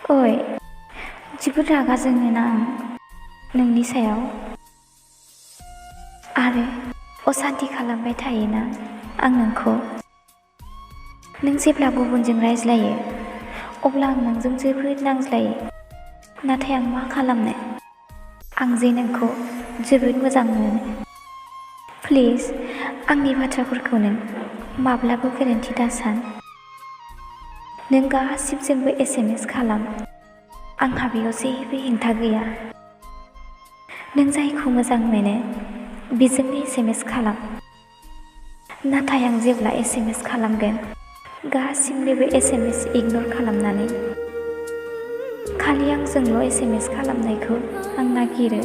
ओइ, जोबोद रागा जोङोना आं नोंनि सायाव आरो असान्ति खालामबाय थायोना आं नोंखौ। नों जेब्ला गुबुनजों रायज्लायो अब्ला आं नोंजों जोबोद नांज्लायो। नाथाय आं मा खालामनो? आं जे नोंखौ जोबोद मोजां मोनो। प्लिज आंनि बाथ्राफोरखौ नों माब्लाबा गोरोन्थि दासान। नों गासिबजोंबो SMS खालाम, आंहा बेयाव जेबो हेंथा गैया। नों जायखौ मोजां मोनो बेजोंनो SMS खालाम। नाथाय आं जेब्ला SMS खालामगोन गासिबनिबो SMS इगनर खालामनानै खालि आंजोंल' SMS खालामनायखौ आं नागिरो।